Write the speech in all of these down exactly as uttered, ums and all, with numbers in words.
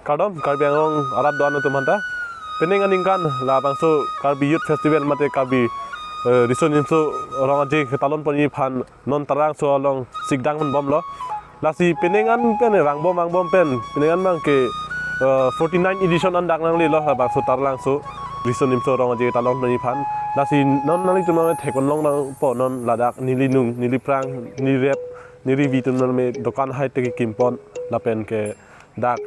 Kardom, Karbi Anglong arat do-an atum aphanta. Penang aningkan labangso Karbi Youth Festival mate Karbi, eh, Riso Nimso Rong Aje ketalon ponji aphan non Taralangso along sikdang ponbomlo. Lasi penang an pen rangbom angbom pen, penang an abangke, eh, forty-nine edition an dak nanglelo labangso Taralangso Riso Nimso Rong Aje ketalon ponji aphan. Lasi non nanglitum nangthek ponlong nangpo, non ladak neli nung, neli phrang, neli rep, neli rivi atum nangme dokan hai te kekim pon lapen ke dak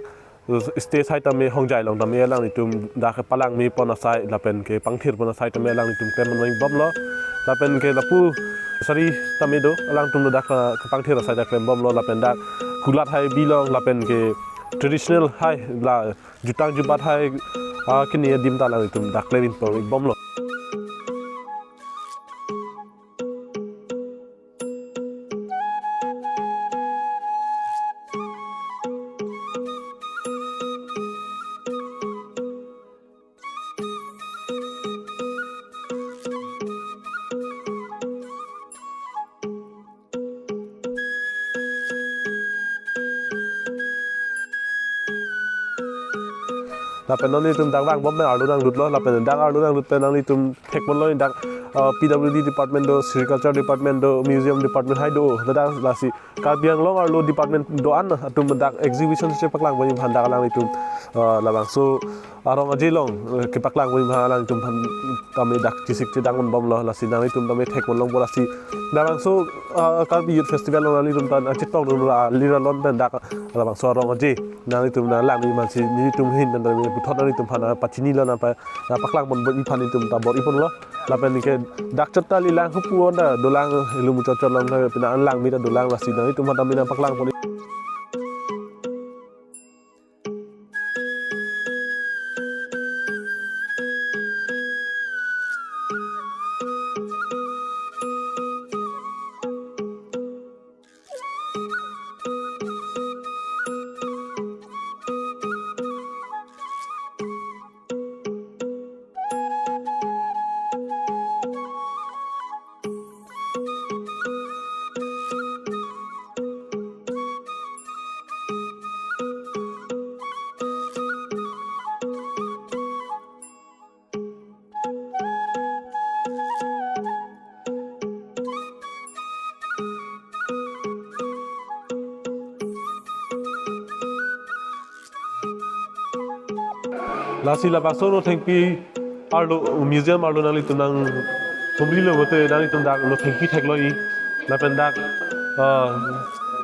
stage hai tame hongjai along tame alanglitum dak palangme pon asai lapen ke pangthir pon asai tame alanglitum klem ponbomlo. Lapen ke lapu sari tame do, alangtum ladak, ah, pangthir asai dak klembomlo, lapen dak kulat hai bilong lapen ke traditional hai la jutang jubat hai, ah, kini adim ta alanglitum dak klem ponbomlo. Lapen non nelitum dak vangbom pen arlo nanglutlo, lapen dak arlo nanglut pen nanglitum thek ponlo dak, uh, P W D department do, sericulture department do, museum department hai do, ladak lasi Karbi Anglong arlo department do-an atum dak exhibition chepaklang ponji aphan dak alanglitum, uh, labangso arong aje along, uh, kepaklang ponji aphan alanglitum aphan tame dak chesik chedang ponbomlo, lasi nanglitum tame thek ponlongpo, lasi labangso, uh, Karbi Youth Festival along nanglitum ta chetong dun ra lira lon pen dak labangso arong aje nanglitum nanglang ponji aphansi nelitum ahin pen tame puthot nanglitum aphan pachinilo, nangpa nangpaklang ponji aphan nelitum ta bor-i ponlo. Lapen ke dak chot ta lilang hupu anta dolang, elu muchot chot lang ta pina an langme ta dolang, lasi nanglitum aphan tame nangpaklang pon. Lasi labangso Nothengpi arlo, museum arlo nanglitum nangthumrilo pulote nanglitum dak Nothengpi theklongji. Lapen dak, ah,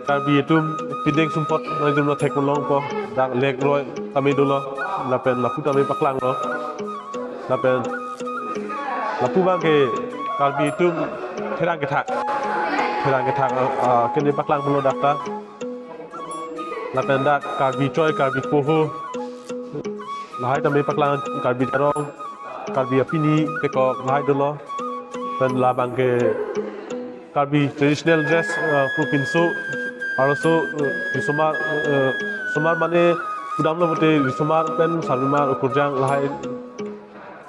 Karbi atum pindeng sumpot nanglitum nangthek ponlongpo, dak lekroi tame dolo, lapen lapu tame paklanglo. Lapen lapu abangke Karbi atum therang kethak, therang kethak, ah, kene paklang ponlo dak ta. Lapen dak Karbi choi, Karbi poho, lahai tame paklang, Karbi darong, Karbi apini pekok lahai dolo. Lapen labangke Karbi traditional dress, eh, pu pinso, arloso, eh, risomar, eh, somar mane pudamlo pulote risomar pen saromar, okorjang lahai,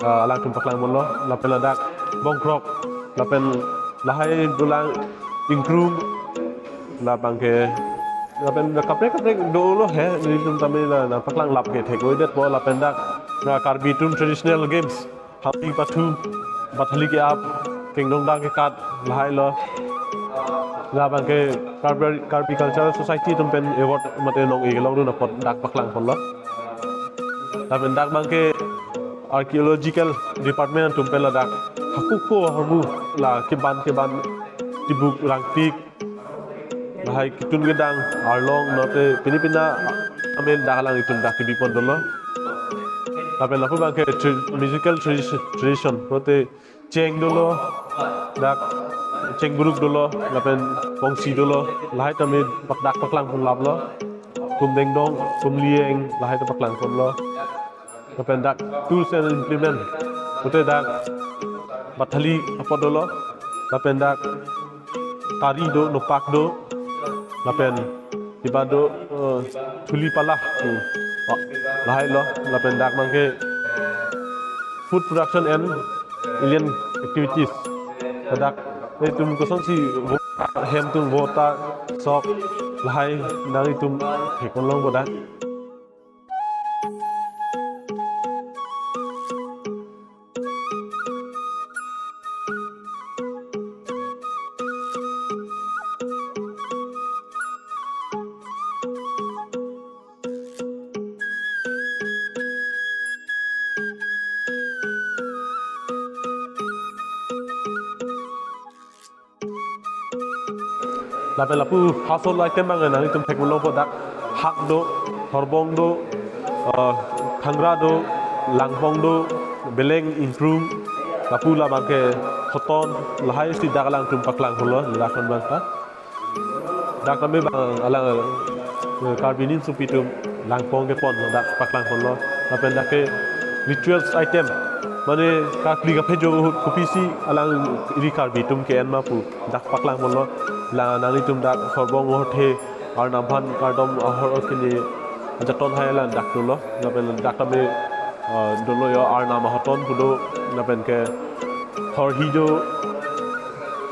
ah, alangtum paklang ponlo, lapen ladak bongkrok, lapen lahai dolang ingkrung, labangke, lapen kaprek kaprek dolo he, nelitum tame la nangpaklang lap ke thek-oi detpo, lapen dak, ah, Karbi atum traditional games, hangpi pathu, bathali ke-ap, kengdong dang kekat, lahailo. Labangke Karbi, Karbi Cultural Society atum pen award mate nong-e kelongdun apot dak paklang ponlo. Lapen dak abangke Archaeological Department atum pen ladak hakuko hamu la keban keban tibuk rangpik lahai ketun kedang arlong note pini pina amen dak alanglitum dak kebi pon dolo. Lapen lapu abangke tra-, musical tradition, tradition note cheng dolo, dak chengburuk dolo, lapen pongsi dolo, lahai tame pak dak paklang pon laplo. Kum dengdong, kum lieng, lahai ta paklang ponlo. Lapen dak tools and implement, pulote dak bathali apot dolo, lapen dak tari do, nopak do, lapen iba do, eh, thuli pala, hmm, oh, lahailo, lapen dak abangke food production and alien activities. Dak itum kosonsi vo-, hem atum vota sok lahai nanglitum thek ponlongpo dak. Lapen lapu household item abang nanglitum thek longpo, dak hak do, horbong do, eh, thangra do, langpong do, beleng, ingkrung, lapu labang ke hoton, lahai si dak alangtum paklang holo, ladak abang ta. Dak tame abang alang, eh, Karbi Ninsompi atum langpong kepon dak paklang holo. Lapen dak ke rituals item, mane kakli kaphejo ahut kopisi alang ili Karbi atum ke-en ma pu dak paklang holo. La nanglitum dak horbong ahorthe, arnam aphan kardom ahor kini ajaton hai alang dak dolo. Lapen dak tame, eh, dolo yo arnam ahoton pu do, lapen ke horhi do,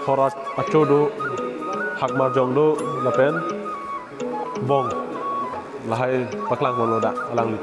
hor acho do, hakmarjong do, lapen bong. Lahai paklang holo dak alangli.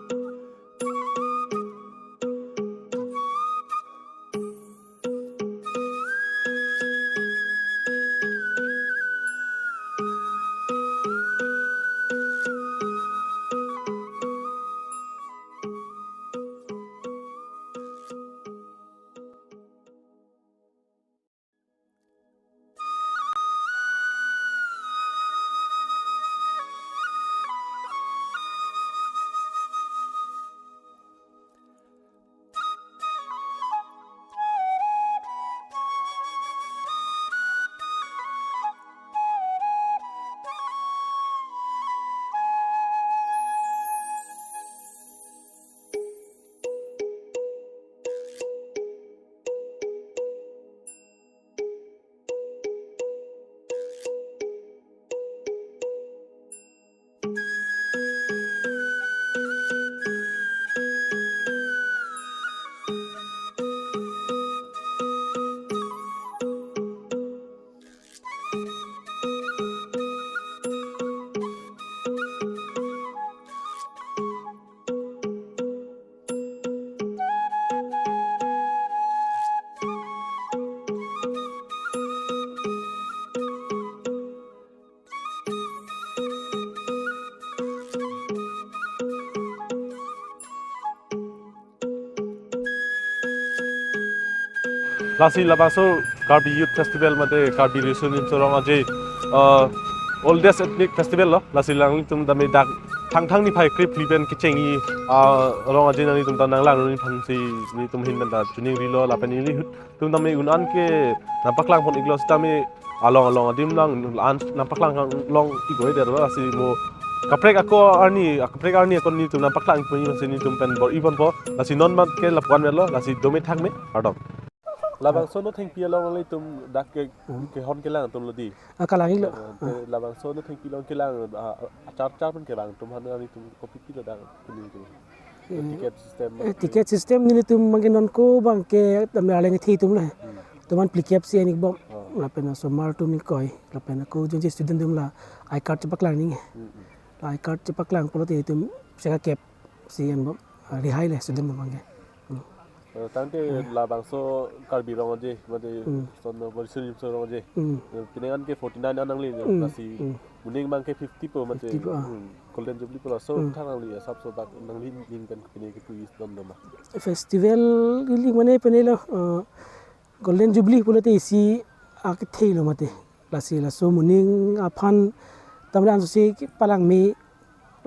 Lasi labangso Karbi Youth Festival mate Karbi Riso Nimso Rong Aje, uh, oldest ethnic festival lo. Lasi nanglitum tame dak Thangthang niphai krephli pen kechengji, uh, Rong Aje nanglitum ta nanglang nangji aphansi nelitum ahin pen ta chiningrilo, lapen ili ahut atum tame un-an ke nangpaklang pon iklo sitame along along adim lang an nangpaklang long ik-oi det lo, lasi mo kaprek ako arni, kaprek arni ako nelitum nangpaklang ik ponji aphansi nelitum pen bor-i ponpo, lasi non mat ke lapu-an lo, lasi dome thakme, kardom. Labangso Nothengpi along nanglitum dak ke, hmm, kehon kelang atum lo di. Ah, kalang iklo. Eh, te labangso Nothengpi along kelang, ah, achar achar pen kelang atum aphan nanglitum kopi pilo dak kuning kuning. Eh, ticket system. Eh, ticket system nelitum abang ke non ko abang ke tame arleng ithi atum le. Hmm. Atum aphan phlikep si en ik bom. Oh. Lapen asomar atum ingkoi. Lapen ako jongsi student atum la I card chepaklang nangji. Hmm, hmm. La I card chepaklang pulote itum seka kep si en bom. Ah, rihai le student atum abang ke. Hmm. Eh, tangte, hmm, labangso Karbi Rong Aje, mate, hmm, son no Riso Nimso Rong Aje. Hmm. Eh, pining an ke forty-nine an nangli, hmm, lasi, hmm, moning abang ke fifty po mate, fifty po, ah. Hmm, Golden Jubilee po laso, hmm, thang nangli asap so dak nangli ning pen pine kepu is dom doma. Festival ili mane pine lo, eh, Golden Jubilee pulote isi akethe lo mate. Lasi laso moning aphan tamre ansi palangme,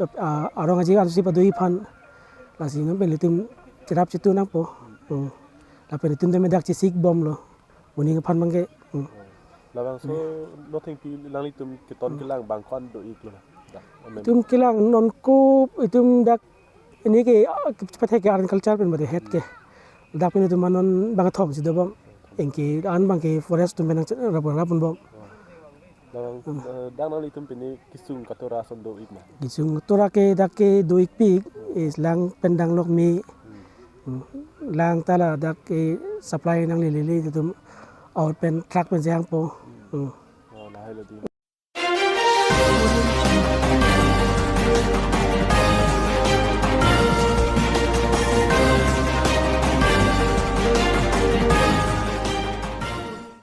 eh, arong aje ansi padoi aphan. Lasi non pen ilitum cherap chitu nangpo. Hmm. Lapen ilitum tame dak chesik bomlo. Moning aphan abang ke. Hmm. Labangso, hmm, Nothengpi nanglitum keton, hmm, kelang abang ko-an do iklo? Dak, amen. Itum kelang non ko itum dak pine ke, ah, ke pathek ke art and culture pen mate het ke. Dak pine itum non abang thom si dobom. Anke an abang ke forest atum pen nang rap rap bom. Dak, hmm, eh, dak nanglitum pine kisung katora ason do ik ma? Kisung katora ke dak ke do ikpik, eh, lang pen dang lok me. Hmm. Hmm. Lang ta ladak ke supply nanglele le itum out pen truck pen jangpo. Hmm. Hmm. Oh, lahai lo di.